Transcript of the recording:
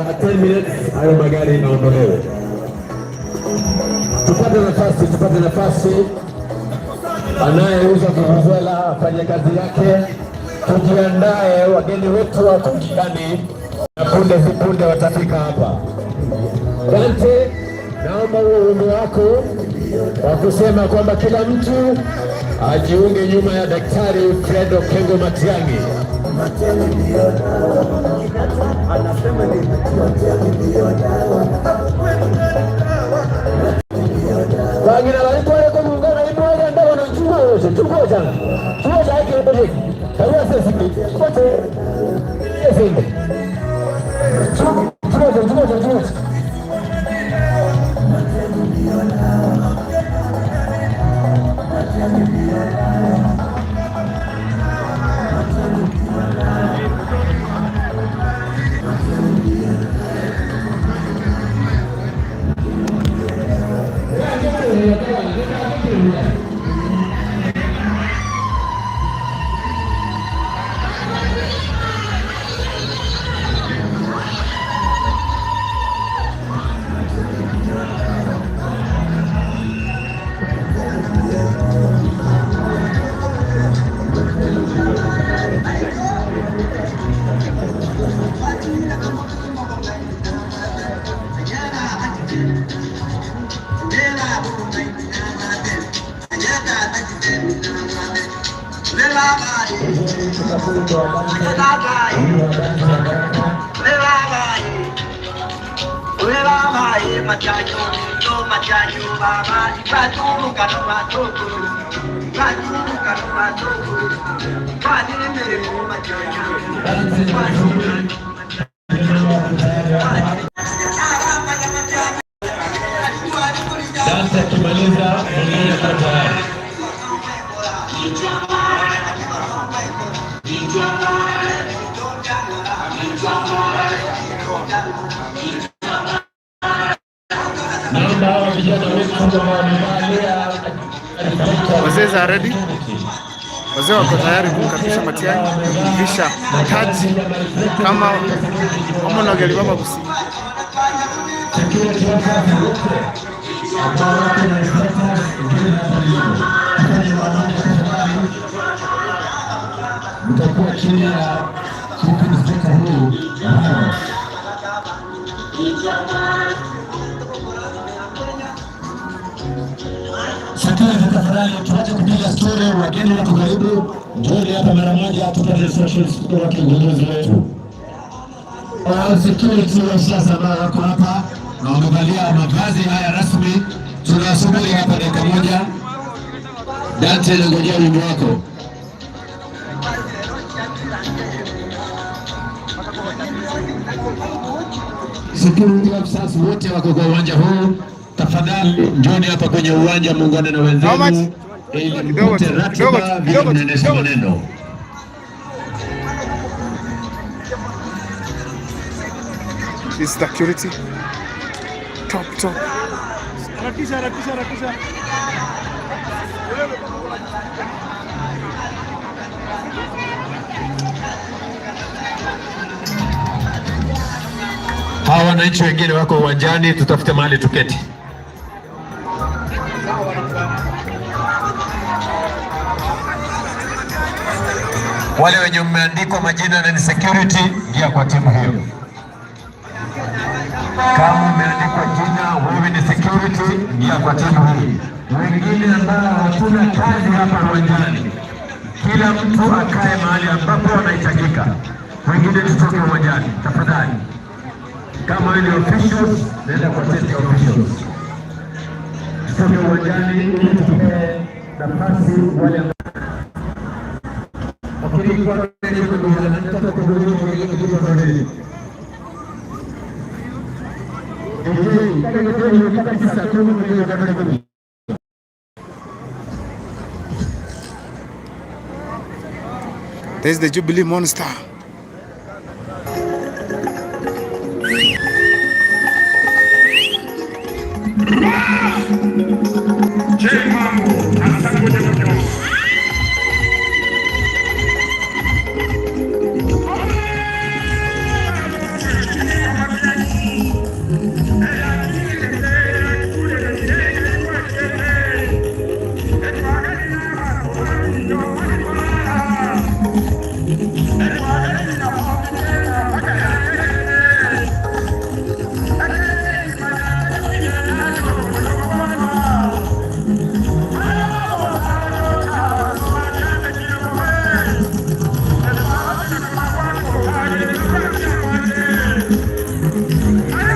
10 minutes hayo magari inaondolewe. Tupate nafasi, tupate nafasi. Anayeuza vuvuzela afanye kazi yake. Tujiandae, wageni wetu wako njiani na punde si punde watafika hapa. Dante, naomba huo wimbo wako wa kusema kwamba kila mtu ajiunge nyuma ya Daktari Fred Okengo Matiang'i. Anasema ni ndio dawa. Bangina balitwaleko mungana imwega ndabona nchugoje chugoja chugoja hiki kariwa sisi kote esende chugoja chugoja chugoja. Dante akimaliza mwingine kwa tayari. Naomba hawa vijana wetu ambao wamevalia Wazee are ready. Wazee wako tayari kumkaribisha Matiang'i, kumvisha taji kama omonogeli baba. Security officers wote ambao wako na reflectors, wengine hapa nyuma. Tafadhali, mtakuwa chini ya chief inspector huyu Mohamed. Security, tafadhali tuache kupiga story, wageni wako karibu, njooni hapa mara moja tupate instructions kutoka kiongozi wetu. Security washasambaa wako hapa na wamevalia mavazi haya rasmi. Tunasubiri hapa dakika moja. Dante, nangojea wimbo wako. Security officers wote wako kwa uwanja huu, tafadhali njoni hapa kwenye uwanja, muungane na How much? wenzenu ili Kidogo mpate tu, ratiba kidogo tu, vile kidogo tu, mnaendesha kidogo tu. maneno. This is security. Top, top. Harakisha, harakisha, harakisha. Hawa wananchi wengine wako uwanjani, tutafute mahali tuketi. Wale wenye mmeandikwa majina na ni security, ingia kwa timu hiyo. Kama umeandikwa jina wewe ni security, ingia kwa timu hii. Wengine ambao hatuna kazi hapa uwanjani, kila mtu akae mahali ambapo anahitajika. Wengine tutoke uwanjani tafadhali. Kama wewe ni officials, nenda kwa tent ya officials. Tutoke uwanjani ili tupee nafasi wale ambao There's the Jubilee Monster.